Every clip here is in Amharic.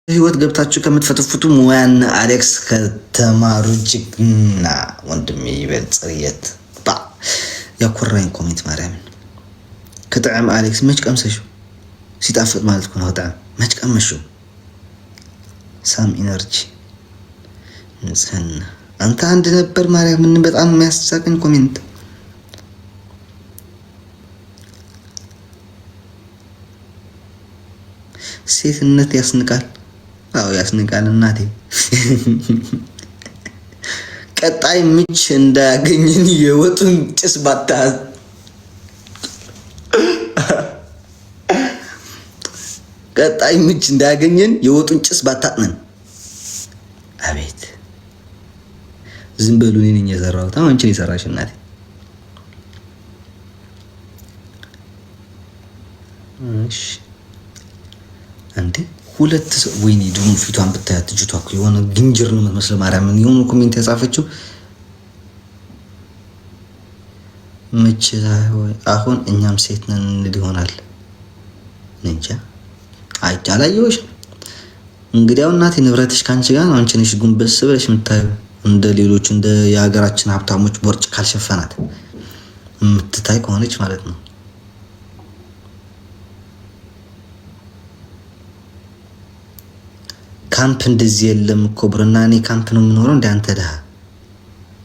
ህይወት ገብታችሁ ከምትፈተፍቱ ሙያን አሌክስ ከተማሩ ጅግና ወንድሜ ይበል ጽርየት ባ ያኮራኝ comment ማርያምን ክጥዕም አሌክስ መች ቀምሰሹ ሲጣፍጥ ማለት ኮነ ክጥዕም መች ቀመሹ ሳም energy ንጽህና አንተ አንድ ነበር ማርያምን በጣም የሚያሳቀኝ comment። ሴትነት ያስንቃል። አዎ ያስንቃል እናቴ። ቀጣይ ምች እንዳያገኝን የወጡን ጭስ ባታ ቀጣይ ምች እንዳያገኘን የወጡን ጭስ ባታጥነን። አቤት ዝም በሉ። እኔ ነኝ የሰራሁት። አሁን አንቺን የሰራሽ እናቴ። እሺ እንዴ ሁለት ሰው ወይኔ፣ ደግሞ ፊቷን ብታያት ልጅቷ እኮ የሆነ ግንጅር ነው የምትመስለው። ማርያምን የሆነ comment የጻፈችው መቼ አሁን እኛም ሴት ነን እንል ይሆናል። እንጃ አይቼ አላየሁሽም። እንግዲያው እናቴ ንብረትሽ ከአንቺ ጋር ነው። አንቺ ነሽ ጉንበስ ብለሽ የምታየው እንደ ሌሎች እንደ የሀገራችን ሀብታሞች ቦርጭ ካልሸፈናት የምትታይ ከሆነች ማለት ነው። ካምፕ እንደዚህ የለም እኮ ብርና እኔ ካምፕ ነው የምኖረው። እንደ አንተ ድሃ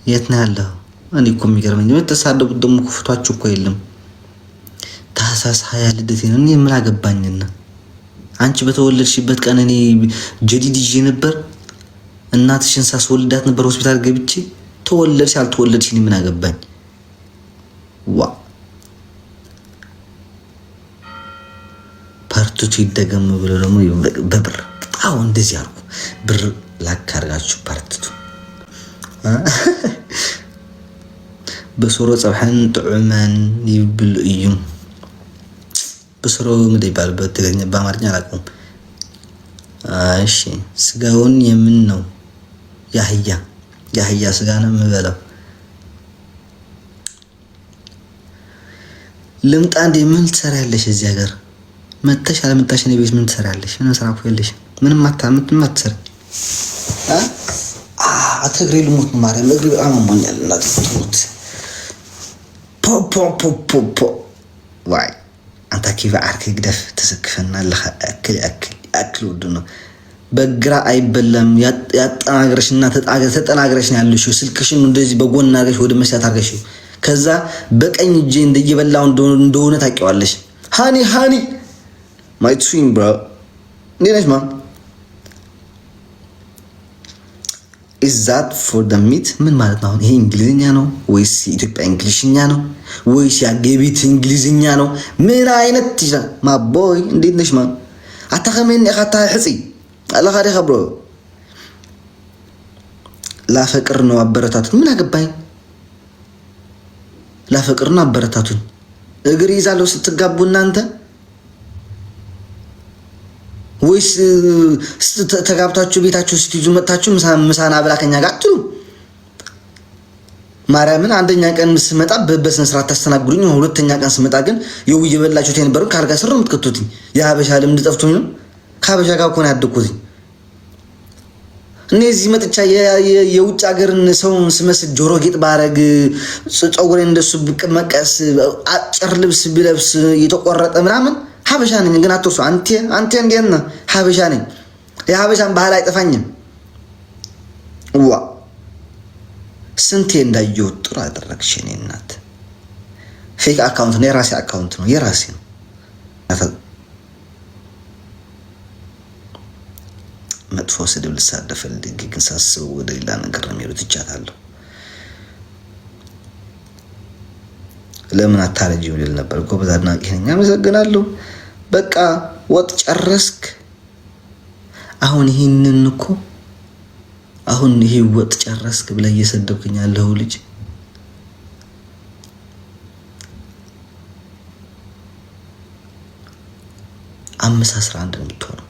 የት ነው ያለው? እኔ እኮ የሚገርመኝ የምትሳደቡት ደግሞ ክፍቷችሁ እኮ የለም። ታህሳስ 20 ልደቴ ነው። እኔ ምን አገባኝና አንቺ በተወለድሽበት ቀን እኔ ጀዲድ ይዤ ነበር። እናትሽን ሳስወልዳት ነበር ሆስፒታል ገብቼ። ተወለድሽ አልተወለድሽ እኔ ምን አገባኝ? ዋ part two ይደገም ብሎ ደግሞ በብር አዎ እንደዚህ አልኩ። ብር ላክ አድርጋችሁ part two በስሮ ፀብሐን ጥዑመን ይብል እዩ። በስሮ ምንድን ይባላል በትግርኛ? በአማርኛ አላውቀውም። እሺ ስጋውን የምን ነው? የአህያ የአህያ ስጋ ነው የምበላው። ልምጣ እንዴ? ምን ትሰሪያለሽ እዚህ ሀገር መተሽ አለመጣሽ እኔ ቤት ምን ትሰሪያለሽ? ምንም ስራ እኮ የለሽም። ምንም አታምት አትሰሪ። እግሬ ልሞት ነው ማርያም፣ እግሬ በጣም አሞኛል። እናት ትሞት። ፖ ፖ ፖ ፖ ፖ ዋይ አንታ ኪቫ ዓርኪ ግደፍ ተሰክፈና ኣለኻ። እክል እክል እክል ወዱ ነው በግራ አይበላም። ያጠናግረሽና ተጠናግረሽ ነው ያለሽው። ስልክሽን እንደዚህ በጎን አድርገሽ ወደ መስያት አድርገሽ ከዛ በቀኝ እጄ እንደየበላው እንደሆነ ታውቂዋለሽ። Honey honey my twin bro እንዴት ነሽ man? Is that for the meat ምን ማለት ነው? አሁን ይሄ እንግሊዝኛ ነው ወይስ የኢትዮጵያ እንግሊሽኛ ነው ወይስ የአገቢት እንግሊዝኛ ነው? ምን አይነት ይችላል? My boy እንዴት ነሽ man? ኣታ ከመይ ኢኻ ኣታ ሕፂ ኣለኻ ዲኻ bro? ላፈቅር ነው አበረታቱን። ምን አገባኝ? ላፈቅር ነው አበረታቱን። እግር ይዛለሁ ስትጋቡ እናንተ ወይስ ተጋብታችሁ ቤታችሁ ስትይዙ መጥታችሁ ምሳና ብላ ከኛ ጋር አትሉ? ማርያምን አንደኛ ቀን ስመጣ በስነ ስርዓት ታስተናግዱኝ። ሁለተኛ ቀን ስመጣ ግን የው እየበላችሁት የነበረው ከአልጋ ስር ነው የምትከቱትኝ። የሀበሻ ልምድ ጠፍቶኝ ነው። ከሀበሻ ጋር እኮ ነው ያደግኩትኝ። እኔ እዚህ መጥቻ የውጭ ሀገርን ሰውን ስመስል ጆሮ ጌጥ ባረግ፣ ፀጉሬን እንደሱ መቀስ፣ አጭር ልብስ ብለብስ የተቆረጠ ምናምን ሀበሻ ነኝ። ግን አትርሱ። አንቴ አንቴ እንዴት ነህ? ሀበሻ ነኝ። የሀበሻን ባህል አይጠፋኝም። ዋ ስንቴ እንዳየሁት ጥሩ አደረግሽ የእኔ እናት። Fake account ነው፣ የራሴ account ነው፣ የራሴ ነው። መጥፎ ስድብ ልሳደብ ፈልጌ ግን ሳስበው ወደ ሌላ ነገር ነው የሚሄዱት። ትቻታለሁ። ለምን አታረጂም ልል ነበር። ጎበዝ አድናቂ ነኝ። አመሰግናለሁ። በቃ ወጥ ጨረስክ። አሁን ይህንን እኮ አሁን ይሄ ወጥ ጨረስክ ብለህ እየሰደብክኝ ያለኸው ልጅ 5:11 ነው የምትሆነው።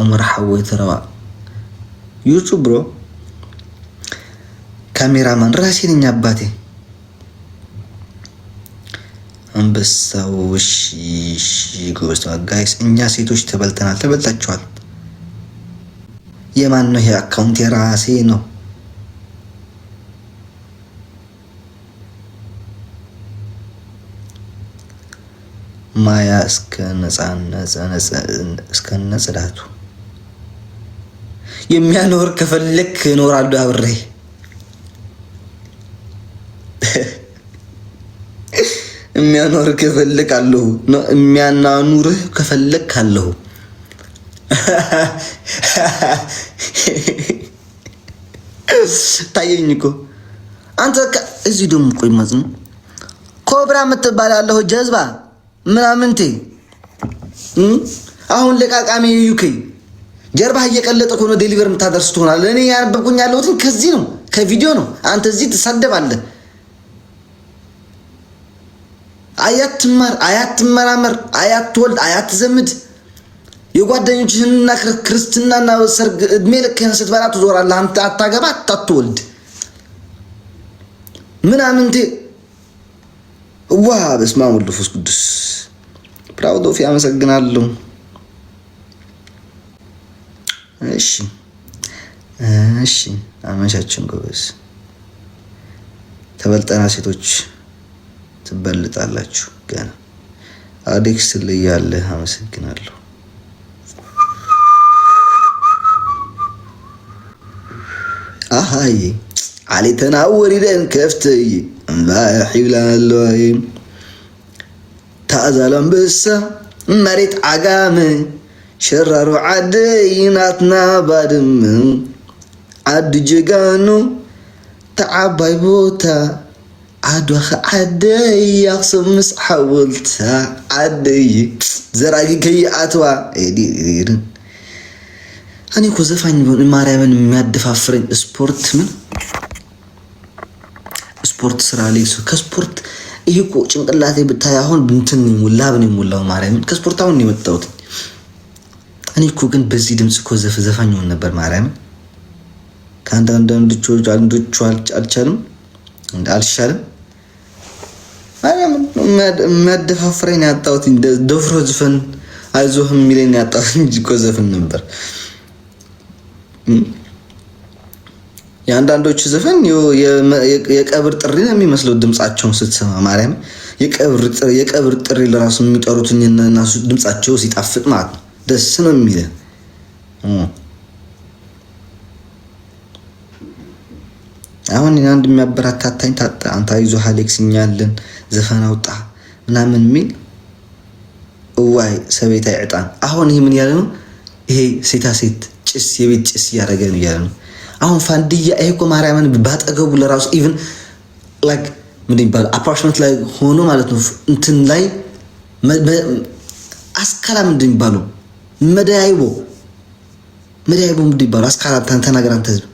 አሞራሓ ወይ ተረባ YouTube bro cameraman ራሴ ነኝ አባቴ። አንበሳው እሺ ጎበዝ guys፣ እኛ ሴቶች ተበልተናል። ተበልታችኋል። የማን ነው ይሄ account? የራሴ ነው። ማያ እስከነ ጽዳቱ የሚያኖር ከፈለክ እኖራለሁ አብሬ። የሚያኖር ከፈለክ አለሁ፣ የሚያናኑርህ ከፈለክ አለሁ። ታየኝ እኮ አንተ። እዚህ ደግሞ ቆይ ማለት ነው ኮብራ የምትባል ያለሁ ጀዝባ ምናምንቴ አሁን ለቃቃሚ ዩኬ ጀርባህ እየቀለጠ ከሆነ deliver የምታደርስ ትሆናለህ። እኔ ያነበብኩኝ ያለሁትን ከዚህ ነው ከቪዲዮ ነው። አንተ እዚህ ትሳደባለህ። አያትማር፣ አያትመራመር፣ አያትወልድ፣ አያትዘምድ የጓደኞችህንና ክርስትናና ሰርግ እድሜ ልክህን ስትበላ ትዞራለህ። አንተ አታገባ፣ አትወልድ ምናምንቴ ዋ በስመ አብ ወወልድ ወመንፈስ ቅዱስ። Proud of አመሰግናለሁ። እሺ እሺ፣ አመቻችን ጎበዝ። ተበልጠና ሴቶች ትበልጣላችሁ ገና። አዴክስ ትለያለህ። አመሰግናለሁ። ኣሃይ ዓሊተና ወሪደን ከፍተይ እምባሕ ይብላለይ ታእዛል ኣንበሳ መሬት ዓጋመ ሸራሮ ዓደይ ናትና ባድመ ዓዲ ጀጋኑ ተዓባይ ቦታ ዓድዋ ዓደይ ኣክሱም ምስ ሓወልታ ዓደይ ዘራጊ ከይኣትዋ። እኔ እኮ ዘፋኝ ማርያምን የሚያደፋፍረኝ ስፖርት ምን ስፖርት ስራ ላይ ከስፖርት ይሄ እኮ ጭንቅላቴ ብታይ አሁን እንትን ላብ ነው የሞላው። ማርያምን ከስፖርት አሁን ነው የመጣሁት። እኔ እኮ ግን በዚህ ድምፅ እኮ ዘፋኝ ሆን ነበር። ማርያምን ከአንዳንዶቹ አንዶቹ አልቻልም አልሻልም። ማርያምን የሚያደፋፍረኝ ያጣሁት ደፍሮ ዝፈን አይዞህ የሚለኝ ያጣሁት እንጂ እኮ ዘፍን ነበር። የአንዳንዶቹ ዘፈን የቀብር ጥሪ ነው የሚመስለው ድምፃቸውን ስትሰማ። ማርያም የቀብር ጥሪ ለራሱ የሚጠሩት ድምፃቸው ሲጣፍጥ ማለት ነው። ደስ ነው የሚለ። አሁን አንድ የሚያበረታታኝ ታጣ። አንተ አይዞህ አሌክስ እኛ አለን ዘፈን አውጣ ምናምን የሚል እዋይ ሰቤታይ ዕጣን። አሁን ይህ ምን ያለ ነው? ይሄ ሴታ ሴት ጭስ የቤት ጭስ እያደረገ ነው እያለ ነው። አሁን ፋንድያ ይሄ እኮ ማርያምን ባጠገቡ ለራሱ even like ምንድን ይባላል አፓርትመንት ላይ ሆኖ ማለት ነው እንትን ላይ አስካላ ምንድን የሚባለው መዳይቦ መዳይቦ ምንድን ይባላል አስካላ ተናገር አንተ ህዝብ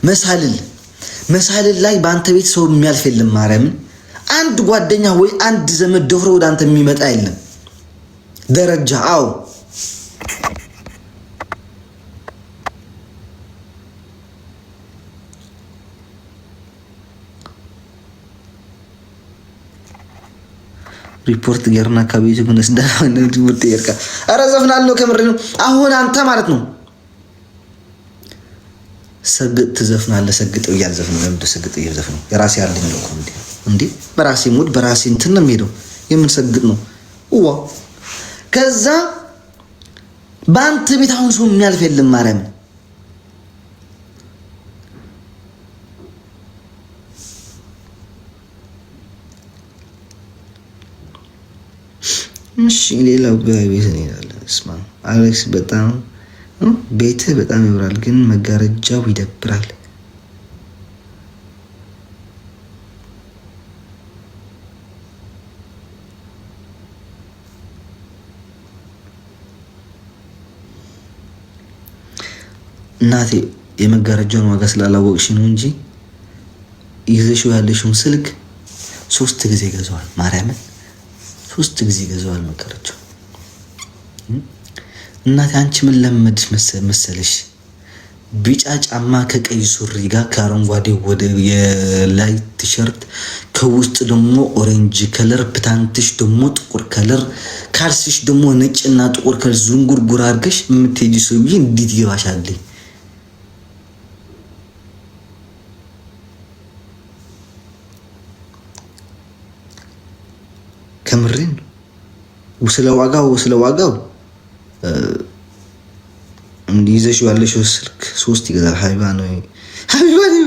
መሳልል መሳልል ላይ በአንተ ቤት ሰው የሚያልፍ የለም። ማርያምን አንድ ጓደኛ ወይ አንድ ዘመድ ደፍሮ ወደ አንተ የሚመጣ የለም። ደረጃ አዎ ሪፖርት ገርና ከቤቱ ሪፖርት ጌርካ ኧረ ዘፍናለሁ ከምር ነው። አሁን አንተ ማለት ነው ሰግጥ ትዘፍናለህ። ሰግጥ ብዬ አልዘፍንም። ለምንድን ሰግጥ ብዬ ዘፍነው? የራሴ ያለኝ ነው እኮ እንዴ እንዴ! በራሴ mood በራሴ እንትን ነው የሚሄደው። የምን ሰግጥ ነው? እዋ ከዛ በአንተ ቤት አሁን ሰው የሚያልፍ የለም። ማርያም እሺ፣ ሌላው በቤት እንሄዳለን። እስማ አሌክስ በጣም ቤትህ በጣም ያምራል፣ ግን መጋረጃው ይደብራል። እናቴ የመጋረጃውን ዋጋ ስላላወቅሽ ነው እንጂ ይዘሽው ያለሽውን ስልክ 3 ጊዜ ገዘዋል። ማርያምን 3 ጊዜ ገዘዋል መጋረጃው። እናቴ አንቺ ምን ለመድሽ መሰለሽ? ቢጫ ጫማ ከቀይ ሱሪ ጋር ከአረንጓዴ ወደ የላይ ቲሸርት ከውስጥ ደግሞ orange color፣ ፓንትሽ ደግሞ ጥቁር color፣ ካልሲሽ ደግሞ ነጭና ጥቁር color ዝንጉርጉር አድርገሽ የምትሄጂ ሰውዬ እንዴት ይገባሻል? ከምሬን ስለ ዋጋው ይዘሽ ያለሽው ስልክ ሶስት ይገዛል። ሀቢባ ነው፣ ሀቢባ ነው።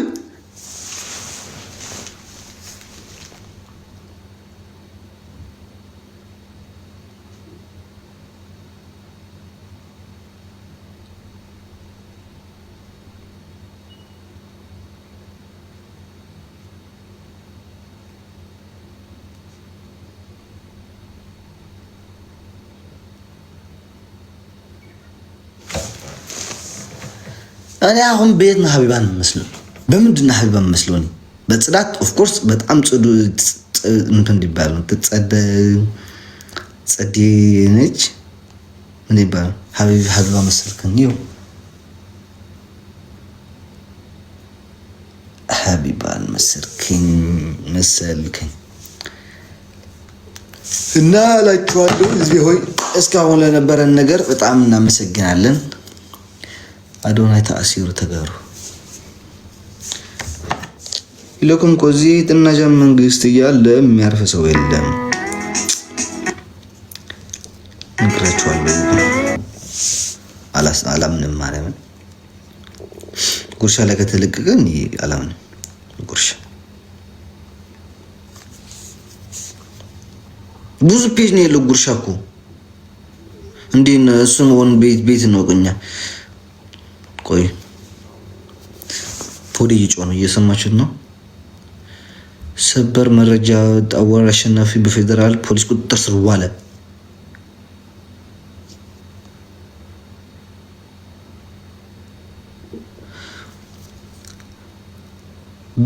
እኔ አሁን ቤት ነው ሀቢባን የምመስለው? በምንድን ነው ሀቢባን የምመስለው? እኔ በጽዳት of course በጣም ጽዱ እንትን ይባላል። ትጸደ ጸዴ ነች። ምን ይባላል? ሀቢባ መሰልከኝ። ይኸው ሀቢባን መሰልከኝ መሰልከኝ። እና እላችኋለሁ ህዝቤ ሆይ፣ እስካሁን ለነበረን ነገር በጣም እናመሰግናለን። አዶናይ ተኣሲሩ ተጋሩ ኢለኩም ኮዚ ጥናጃ መንግስት እያለ የሚያርፍ ሰው የለም። ነግራችኋለሁ። አላምንም። ማርያምን ጉርሻ ላይ ከተለቀቀ አላምንም። ጉርሻ ብዙ page ነው ያለው። ጉርሻ እኮ እንዴ እሱን ሆን ቤት ቤት ነው ቅኛ። ቆይ ፖዲ እየጮህ ነው፣ እየሰማችሁት ነው። ሰበር መረጃ፣ አወር አሸናፊ በፌዴራል ፖሊስ ቁጥጥር ስር ዋለ።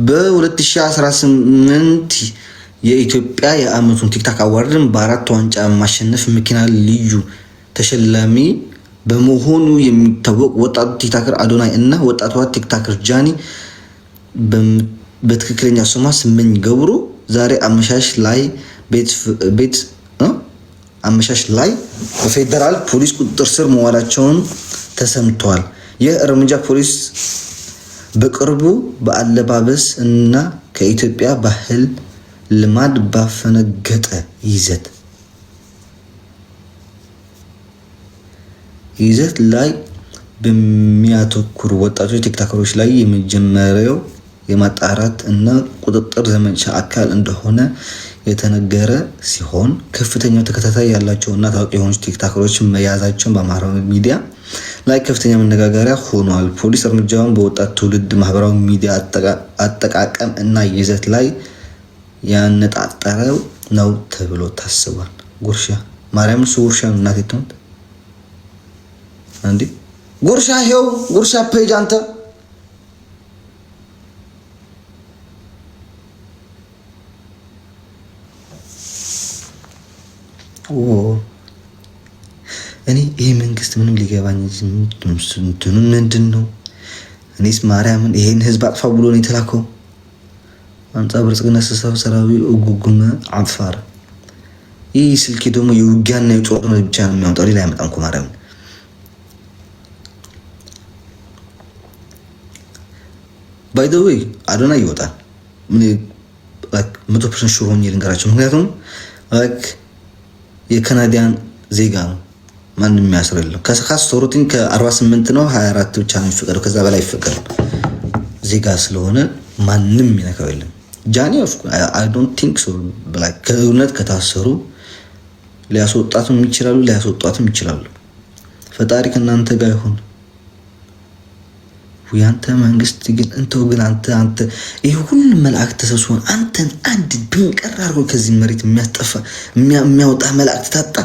በ2018 የኢትዮጵያ የአመቱን TikTok award ን በአራት ዋንጫ ማሸነፍ መኪና ልዩ ተሸላሚ በመሆኑ የሚታወቅ ወጣቱ TikToker አዶናይ እና ወጣቷ TikToker ጃኒ፣ በትክክለኛ ስሟ ስመኝ ገብሩ፣ ዛሬ ቤት አመሻሽ ላይ በፌዴራል ፖሊስ ቁጥጥር ስር መዋላቸውን ተሰምተዋል። ይህ እርምጃ ፖሊስ በቅርቡ በአለባበስ እና ከኢትዮጵያ ባህል ልማድ ባፈነገጠ ይዘት ላይ በሚያተኩሩ ወጣቶች ቲክቶከሮች ላይ የመጀመሪያው የማጣራት እና ቁጥጥር ዘመቻ አካል እንደሆነ የተነገረ ሲሆን፣ ከፍተኛው ተከታታይ ያላቸው እና ታዋቂ የሆኑ ቲክቶከሮች መያዛቸውን በማህበራዊ ሚዲያ ላይ ከፍተኛ መነጋገሪያ ሆኗል። ፖሊስ እርምጃውን በወጣት ትውልድ ማህበራዊ ሚዲያ አጠቃቀም እና ይዘት ላይ ያነጣጠረ ነው ተብሎ ታስቧል። ጉርሻ ማርያም እሱ ጉርሻ እናቴ ትሙት እንዴ፣ ጉርሻ ይኸው ጉርሻ page አንተ። እኔ ይሄ መንግስት ምንም ሊገባኝ እንትኑ ምንድን ነው? እኔስ ማርያምን ይሄን ህዝብ አጥፋ ብሎ ነው የተላከው። አንጻር ብልጽግና ስብሰባ ሰራዊ እጉጉመ ዓፋር። ይህ ስልኬ ደግሞ የውጊያና የጦርነት ብቻ ነው የሚያወጣው፣ ሌላ አያመጣም እኮ ማርያምን። By the way አዶናይ ይወጣል። 100% sure ሆኜ ልንገራቸው። ምክንያቱም የ Canadian ዜጋ ነው። ማንም የሚያስር የለም። ካሰሩትኝ ከ48 ነው 24 ብቻ ነው የሚፈቀደው። ከዛ በላይ አይፈቀድም። ዜጋ ስለሆነ ማንም የሚነካው የለም። ጃኒ I don't think so። ከእውነት ከታሰሩ ሊያስወጣትም ይችላሉ፣ ሊያስወጧትም ይችላሉ። ፈጣሪ ከእናንተ ጋር ይሁን። ያንተ መንግስት ግን እንተው ግን አንተ ይህ ሁሉ መላእክት ተሰብስቦን አንተን አንድ ድንቀር አድርጎ ከዚህ መሬት የሚያስጠፋ የሚያወጣ መላእክት ታጣ።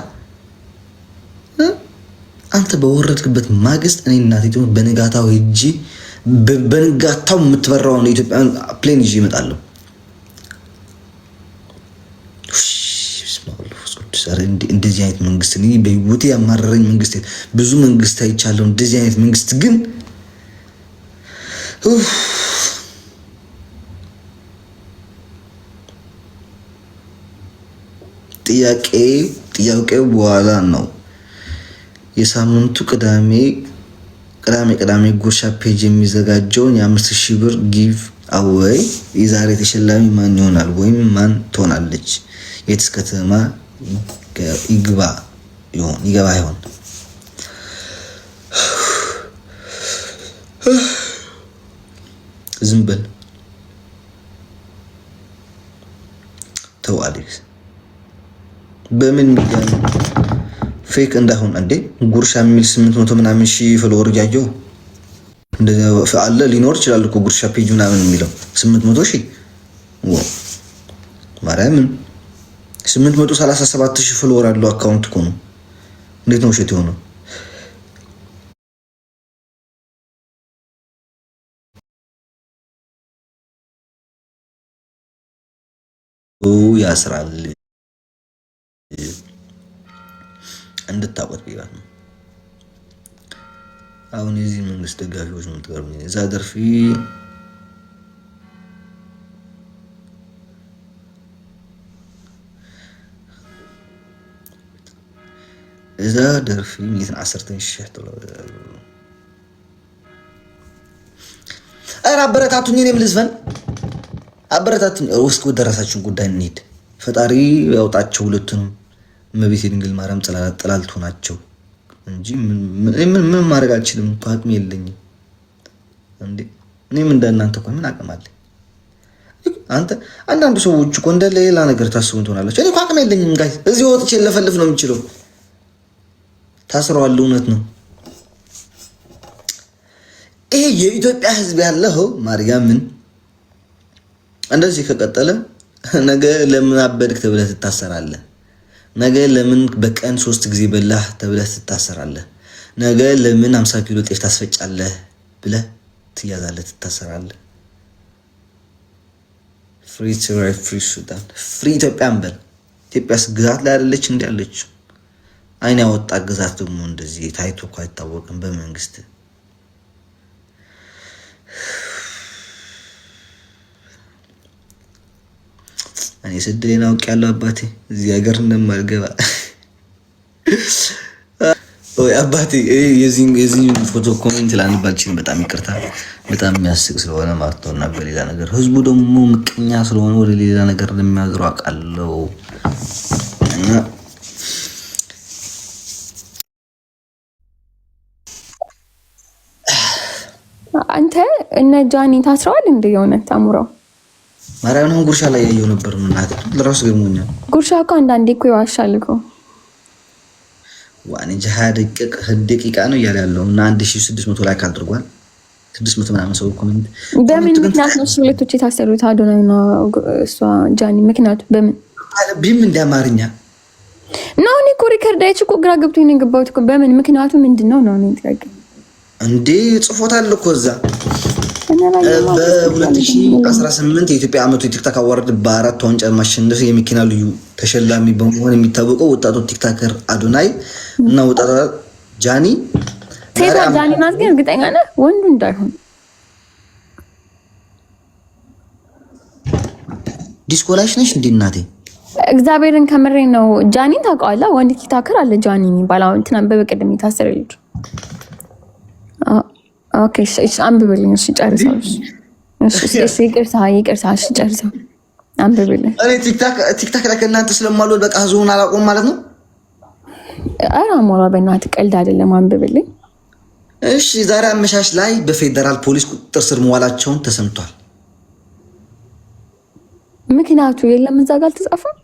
አንተ በወረድክበት ማግስት እኔ እናቴ በንጋታው ሄጄ በንጋታው የምትበራውን የኢትዮጵያን plane ይዤ እመጣለሁ። ቅዱስ። እንደዚህ አይነት መንግስት እኔ በህይወቴ ያማረረኝ መንግስት፣ ብዙ መንግስት አይቻለሁ። እንደዚህ አይነት መንግስት ግን ጥያቄ ጥያቄው በኋላ ነው። የሳምንቱ ቅዳሜ ቅዳሜ ቅዳሜ ጉርሻ page የሚዘጋጀውን የ5,000 ብር giveaway የዛሬ ተሸላሚ ማን ይሆናል ወይም ማን ትሆናለች? የትስ ከተማ ይግባ ይሆን ይገባ ይሆን? ዝም በል ተው አሌክስ። በምን ሚዲያ ነው fake እንዳይሆን እንዴ? ጉርሻ የሚል 800 ምናምን ሺህ follower እያየሁ አለ ሊኖር ይችላል እኮ ጉርሻ page ምናምን የሚለው 800,000፣ ማርያምን 837,000 follower ያለው account እኮ ነው። እንዴት ነው ውሸት የሆነው? ያስራል እንድታውቁት ብያት ነው። አሁን የዚህ መንግስት ደጋፊዎች ነው የምትገርሙኝ። እዛ ደርፊ እዛ ደርፊ 110,000። ኧረ አበረታቱኝ፣ እኔም ልዝፈን፣ አበረታቱኝ። ውስጥ ወደ ራሳችን ጉዳይ እንሂድ። ፈጣሪ ያውጣቸው ሁለቱንም። እመቤቴ ድንግል ማርያም ጥላልቱ ናቸው እንጂ ምን ማድረግ አልችልም እኮ አቅም የለኝም። እንዴ እኔም እንደናንተ እኮ ምን አቅም አለኝ? አንተ አንዳንድ ሰዎች እኮ እንደ ሌላ ነገር ታስቡን ትሆናላችሁ። እኔ እኮ አቅም የለኝም guys፣ እዚህ ወጥቼ ለፈልፍ ነው የምችለው። ታስረዋል፣ እውነት ነው። ይሄ የኢትዮጵያ ሕዝብ ያለው ማርያምን እንደዚህ ከቀጠለ ነገ ለምን አበድክ ተብለህ ትታሰራለህ። ነገ ለምን በቀን ሶስት ጊዜ በላህ ተብለህ ትታሰራለህ። ነገ ለምን 50 ኪሎ ጤፍ ታስፈጫለህ ብለህ ትያዛለህ፣ ትታሰራለህ። Free ትግራይ፣ free ሱዳን፣ free ኢትዮጵያን በል። ኢትዮጵያስ ግዛት ላይ አይደለች እንዲ ያለች አይን ያወጣ ግዛት ደግሞ እንደዚህ ታይቶ እኮ አይታወቅም በመንግስት። እኔ ስድሌን አውቄያለሁ አባቴ፣ እዚህ ሀገር እንደማልገባ ወይ አባቴ። የዚህ ፎቶ comment ላንብ አልችልም። በጣም ይቅርታ፣ በጣም የሚያስቅ ስለሆነ ማለት ነው። እና በሌላ ነገር ህዝቡ ደግሞ ምቀኛ ስለሆነ ወደ ሌላ ነገር እንደሚያዝሩ አውቃለሁ። እና አንተ እነ ጃኒ ታስረዋል እንደ የእውነት አሙራው ማርያምን ጉርሻ ላይ ያየው ነበር። ምናት ለራሱ ገርሞኛል። ጉርሻ እኮ አንዳንዴ እኮ ይዋሻል እኮ። ዋኔ እንጂ 20 ደቂቃ ነው እያለ ያለው እና 1600 like አድርጓል። 600 ምናምን ሰው comment። በምን ምክንያት ነው ሁለቶች የታሰሩት? አዶናይ እና እሷ ጃኒ። ምክንያቱ በምን ቢም እንደ አማርኛ ነው። እኔ እኮ record አይቼ እኮ ግራ ገብቶኝ ነው የገባሁት እኮ። በምን ምክንያቱ ምንድን ነው ነው ጥያቄ። እንዴ ጽፎታል እኮ እዛ። በ2018 የኢትዮጵያ ዓመቱ የ TikTok award በአራት ዋንጫ ማሸነፍ የመኪና ልዩ ተሸላሚ በመሆን የሚታወቀው ወጣቱ TikToker አዶናይ እና ወጣቷ ጃኒ። ሴቷ ጃኒ ናት፣ ግን እርግጠኛ ነህ ወንዱ እንዳይሆን? ዲስኮ ላይሽ ነሽ እንዴ እናቴ? እግዚአብሔርን ከምሬ ነው። ጃኒን ታውቀዋለህ? ወንድ TikToker አለ ጃኒ የሚባል፣ አሁን ትናንት በበቀደም የታሰረ ልጅ። Okay እሺ፣ አንብብልኝ። እሺ ጨርሰው። እሺ እሺ፣ ይቅርታ ይቅርታ። እሺ ጨርሰው፣ አንብብልኝ። እኔ TikTok ላይ ከእናንተ ስለማልወድ በቃ ህዝቡን አላውቀውም ማለት ነው። ኧረ አሞራ በእናትህ ቀልድ አይደለም። አንብብልኝ። እሺ ዛሬ አመሻሽ ላይ በፌዴራል ፖሊስ ቁጥጥር ስር መዋላቸውን ተሰምቷል። ምክንያቱ የለም እዛ ጋር አልተጻፈም።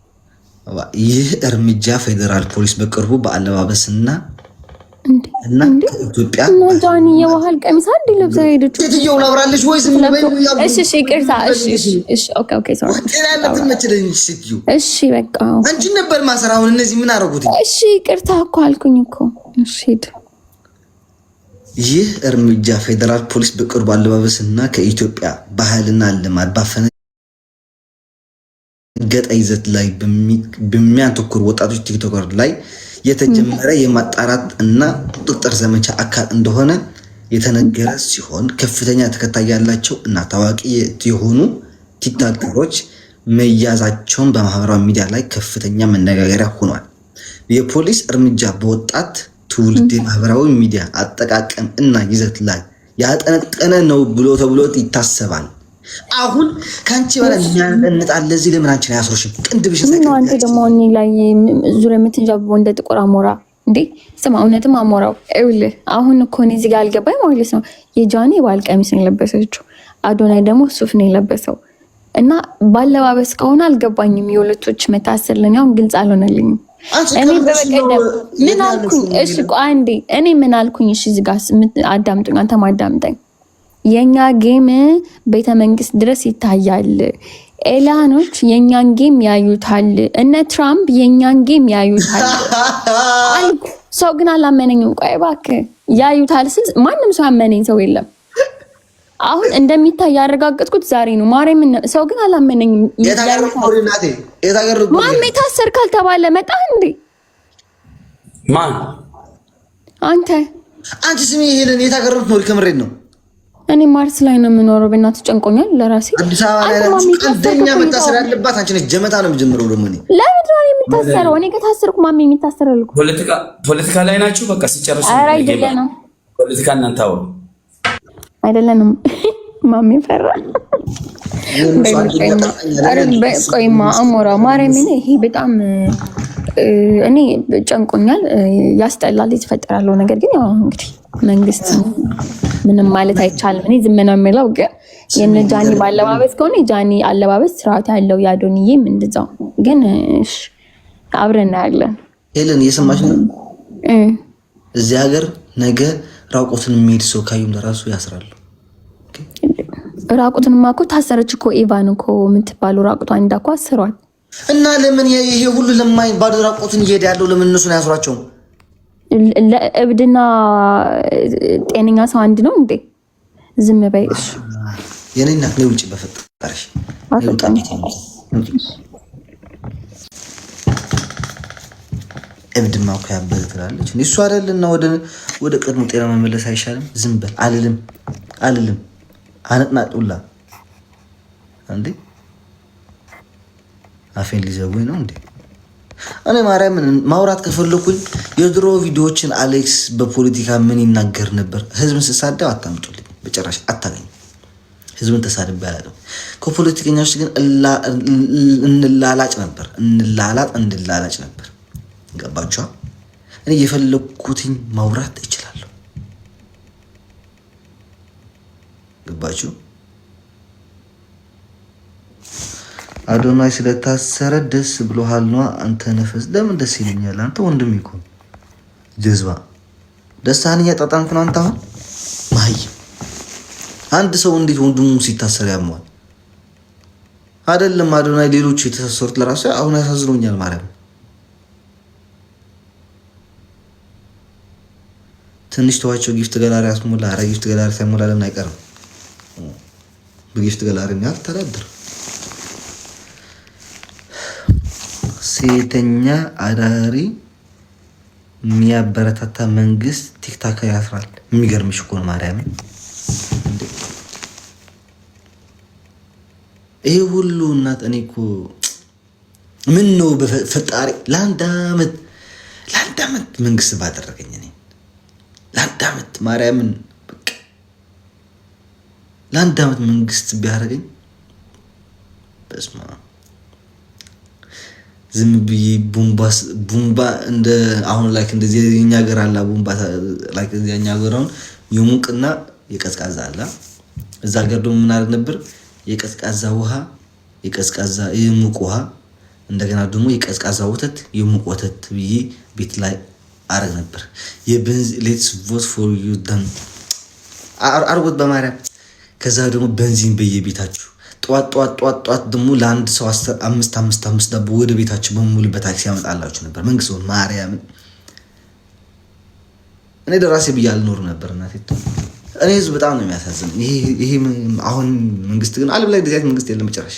ይህ እርምጃ ፌዴራል ፖሊስ በቅርቡ በአለባበስና እና ከኢትዮጵያ ጃኒ የባህል ቀሚስ አንድ ለብሳ ሄደች። ሴትየው ላብራለች ወይ ዝም በይ። እሺ እሺ፣ ይቅርታ። እሺ እሺ፣ okay okay፣ sorry። ሴትዮ። እሺ በቃ አንቺን ነበር ማሰር። አሁን እነዚህ ምን አደረጉት? እሺ ይቅርታ እኮ አልኩኝ እኮ። እሺ ሂድ። ይህ እርምጃ ፌዴራል ፖሊስ በቅርቡ አለባበስና ከኢትዮጵያ ባህልና ልማድ ባፈነ ያፈነገጠ ይዘት ላይ በሚያተኩሩ ወጣቶች TikToker ላይ የተጀመረ የማጣራት እና ቁጥጥር ዘመቻ አካል እንደሆነ የተነገረ ሲሆን ከፍተኛ ተከታይ ያላቸው እና ታዋቂ የሆኑ TikToker ኦች መያዛቸውን በማህበራዊ ሚዲያ ላይ ከፍተኛ መነጋገሪያ ሆኗል። የፖሊስ እርምጃ በወጣት ትውልድ የማህበራዊ ሚዲያ አጠቃቀም እና ይዘት ላይ ያጠነጠነ ነው ብሎ ተብሎ ይታሰባል። አሁን ከአንቺ በላይ የሚያንጠንጣል። ለዚህ ለምን አንቺን አያስሮሽም? ቅንድብሽ ነው። አንተ ደግሞ እኔ ላይ ዙሪያ የምትንዣብበው እንደ ጥቁር አሞራ እንዴ! ስማ፣ እውነትም አሞራው ይኸውልህ፣ አሁን እኮ እኔ እዚህ ጋር አልገባኝ ማለት ነው። የጃኒ የባህል ቀሚስ ነው የለበሰችው፣ አዶናይ ደግሞ ሱፍ ነው የለበሰው። እና ባለባበስ ከሆነ አልገባኝም። የሁለቶች መታሰር ለእኔ አሁን ግልጽ አልሆነልኝም። እኔ በበቀደም ምን አልኩኝ? እሺ ቆይ አንዴ፣ እኔ ምን አልኩኝ? እሺ እዚህ ጋር አዳምጡኝ፣ አንተም አዳምጠኝ። የኛ game ቤተ መንግስት ድረስ ይታያል። alien ኦች የኛን game ያዩታል። እነ ትራምፕ የኛን game ያዩታል አልኩ። ሰው ግን አላመነኝም። ቆይ እባክህ ያዩታል ስል ማንም ሰው ያመነኝ ሰው የለም። አሁን እንደሚታይ ያረጋገጥኩት ዛሬ ነው። ማርያምን ሰው ግን አላመነኝም። ማሜ ታሰር ካልተባለ መጣ እንዴ? ማን አንተ? አንቺ ስሚ ሄለን፣ የት ሀገር ነው የምትኖሪ? ከምሬት ነው። እኔ ማርስ ላይ ነው የምኖረው። በእናትህ ጨንቆኛል ለራሴ። አዲስ አበባ ላይ ቀንደኛ መታሰር ያለባት አንቺ ነሽ። ጀመታ ነው የሚጀምረው ደግሞ እኔ ለምንድን ነው የምታሰረው? እኔ ከታሰርኩ ማሜ የሚታሰረው እኮ ፖለቲካ ላይ ናችሁ። በቃ ሲጨርሱ ኧረ አይደለንም። ፖለቲካ እናንተ አውሩ። አይደለንም። ማሜ ፈራ። ቆይማ አሞራ ማርያምን፣ ይሄ በጣም እኔ ጨንቆኛል፣ ያስጠላል የተፈጠራለው ነገር። ግን ያው እንግዲህ መንግስት ምንም ማለት አይቻልም። እኔ ዝም ነው የምለው። ግን የነ ጃኒ ባለባበስ ከሆነ የጃኒ አለባበስ ስርዓት ያለው የአዶንዬም እንደዛው። ግን እሺ አብረን እናያለን። ሄለን እየሰማች ነው። እዚህ ሀገር ነገ ራቁትን የሚሄድ ሰው ካዩም ለራሱ ያስራሉ። ራቁትንማ እኮ ታሰረች እኮ ኢቫን እኮ የምትባለው ራቁቷን እንዳኮ አስሯል። እና ለምን ይሄ ሁሉ ለማኝ ባዶ ራቁትን እየሄደ ያለው ለምን እነሱን አያስሯቸውም? እብድና ጤነኛ ሰው አንድ ነው እንዴ? ዝም በይ እሺ። የኔ እናት ነይ ውጭ፣ በፈጠረሽ እብድማ እኮ ያበደ ትላለች። እሱ አይደልና ወደ ቀድሞ ጤና መመለስ አይሻልም? ዝም በል አልልም፣ አልልም። አነጥናጡላ እንዴ አፌን ሊዘጉኝ ነው እንዴ? እኔ ማርያምን ማውራት ከፈለኩኝ የድሮ ቪዲዮዎችን አሌክስ በፖለቲካ ምን ይናገር ነበር? ህዝብን ስሳደብ አታምጡልኝ፣ በጭራሽ አታገኙ። ህዝብን ተሳድቤ አላውቅም። ከፖለቲከኞች ግን እንላላጭ ነበር፣ እንላላጥ እንላላጭ ነበር። ገባችኋ? እኔ የፈለግኩትኝ ማውራት እችላለሁ። ገባችሁ? አዶናይ ስለታሰረ ደስ ብሎሃል ነዋ። አንተ ነፈስ ለምን ደስ ይለኛል? አንተ ወንድም እኮ ጀዝባ ደስታህን እያጣጣምክ ነው አንተ። አሁን መሀይም አንድ ሰው እንዴት ወንድሙ ሲታሰር ያመዋል? አይደለም አዶናይ፣ ሌሎቹ የተሳሰሩት ለራሱ አሁን ያሳዝኖኛል። ማርያም ትንሽ ተዋቸው። gift gallery አስሞላ። ኧረ gift gallery ሳይሞላ ለምን አይቀርም? በ gift gallery አልተዳደርም። ሴተኛ አዳሪ የሚያበረታታ መንግስት TikTok ያስራል። የሚገርምሽ እኮ ነው ማርያምን። ይሄ ሁሉ እናት እኔ እኮ ምን ነው በፈጣሪ ለአንድ አመት ለአንድ አመት መንግስት ባደረገኝ እኔ ለአንድ አመት ማርያምን በቃ ለአንድ አመት መንግስት ቢያደርገኝ በስመ አብ ዝም ብዬ ቡምባ እንደ አሁን like እንደዚህ የኛ ሀገር አለ ቡምባ like እኛ ሀገር አሁን የሙቅና የቀዝቃዛ አለ። እዛ ሀገር ደግሞ ምን አደረግ ነበር? የቀዝቃዛ ውሃ የቀዝቃዛ የሙቅ ውሃ እንደገና ደግሞ የቀዝቃዛ ወተት የሙቅ ወተት ብዬ ቤት ላይ አረግ ነበር። Let's vote for you done አርጎት በማርያም። ከዛ ደግሞ በንዚን በየቤታችሁ ጠዋት ጠዋት ጠዋት ጠዋት ደግሞ ለአንድ ሰው አምስት አምስት አምስት ዳቦ ወደ ቤታችሁ በሙሉ በታክሲ ያመጣላችሁ ነበር። መንግስት ማርያምን እኔ ደራሴ ብዬ አልኖርም ነበር። እናቴ እኔ ህዝብ በጣም ነው የሚያሳዝን። ይሄ አሁን መንግስት ግን ዓለም ላይ እንደዚህ አይነት መንግስት የለም በጭራሽ።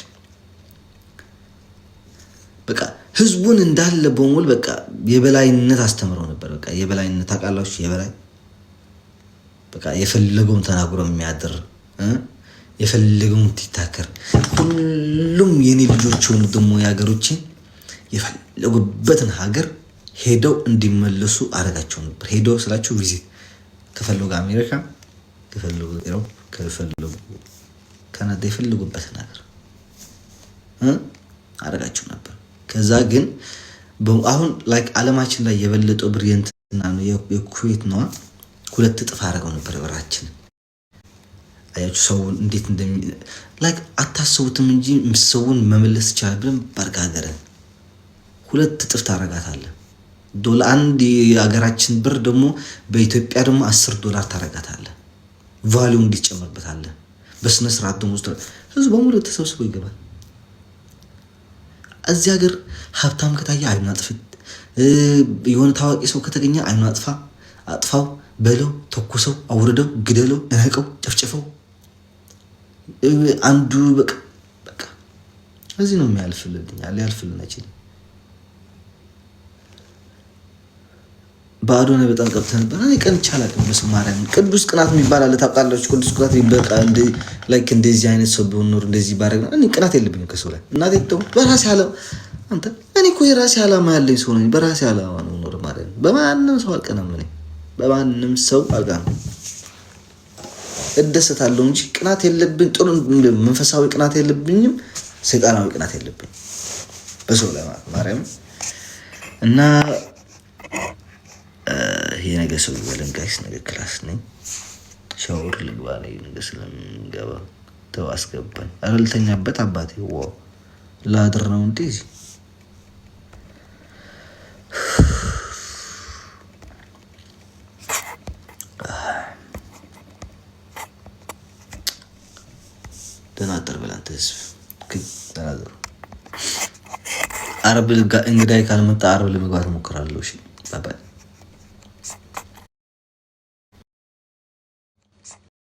በቃ ህዝቡን እንዳለ በሙሉ በቃ የበላይነት አስተምረው ነበር። በቃ የበላይነት ታውቃላችሁ፣ የበላይ በቃ የፈለገውን ተናግሮ የሚያድር፣ የፈለገውን TikToker፣ ሁሉም የኔ ልጆች የሆኑ ደግሞ የሀገሮችን የፈለጉበትን ሀገር ሄደው እንዲመለሱ አደረጋቸው ነበር። ሄደው ስላቸው visit ከፈለጉ አሜሪካ፣ ከፈለጉ Europe፣ ከፈለጉ ካናዳ፣ የፈለጉበትን ሀገር አደረጋቸው ነበር። ከዛ ግን አሁን like አለማችን ላይ የበለጠው ብር የእንትና ነው፣ የኩዌት ነዋ። 2 እጥፍ አደረገው ነበር ብራችንን። አያችሁ ሰውን እንዴት እንደሚ like አታስቡትም እንጂ ሰውን መመለስ ይቻላል ብለን ባርጋ ሀገርን 2 እጥፍ ታረጋታለህ። አንድ የሀገራችን ብር ደግሞ በኢትዮጵያ ደግሞ 10 ዶላር ታረጋታለህ። Value እንዲጨመርበታለህ። በስነ ስርዓት ደግሞ ህዝቡ በሙሉ ተሰብስቦ ይገባል። እዚህ ሀገር ሀብታም ከታየ አይኑን አጥፍት፣ የሆነ ታዋቂ ሰው ከተገኘ አይኑን አጥፋ፣ አጥፋው በለው፣ ተኩሰው፣ አውርደው፣ ግደለው፣ እነቀው፣ ጨፍጭፈው። አንዱ በቃ በቃ እዚህ ነው የሚያልፍልን፣ ሊያልፍልን አይችልም። በአዶናይ በጣም ቀብተህ ነበር። እኔ ቀንቼ አላውቅም። በስመ ማርያም ቅዱስ ቅናት የሚባል አለ ታውቃላችሁ? ቅዱስ ቅናት በቃ like እንደዚህ አይነት ሰው ቢሆን ኖሮ እንደዚህ ባደረግ ነው። እኔ ቅናት የለብኝም ከሰው ላይ። እናቴ በራሴ አለ አንተ እኔ እኮ የራሴ ዓላማ ያለኝ ሰው ነኝ። በራሴ ዓላማ ነው ኖር ማለት ነው። በማንም ሰው አልቀናም። እኔ በማንም ሰው አልቀናም። እደሰታለሁ እንጂ ቅናት የለብኝ። ጥሩ መንፈሳዊ ቅናት የለብኝም። ሰይጣናዊ ቅናት የለብኝም በሰው ላይ ማርያም። እና የነገ ሰው ይበለን guys። ነገ class ነኝ። ሻወር ልግባ ነኝ። ነገ ስለምገባ ተው አስገባኝ። ኧረ ልተኛበት አባቴ ላድር ነው እንዴ እዚህ። ደህና አደር በላንተ ህዝብ። ደህና አደሩ። አርብ እንግዳይ ካልመጣ አርብ ለመግባት እሞክራለሁ። እሺ bye bye።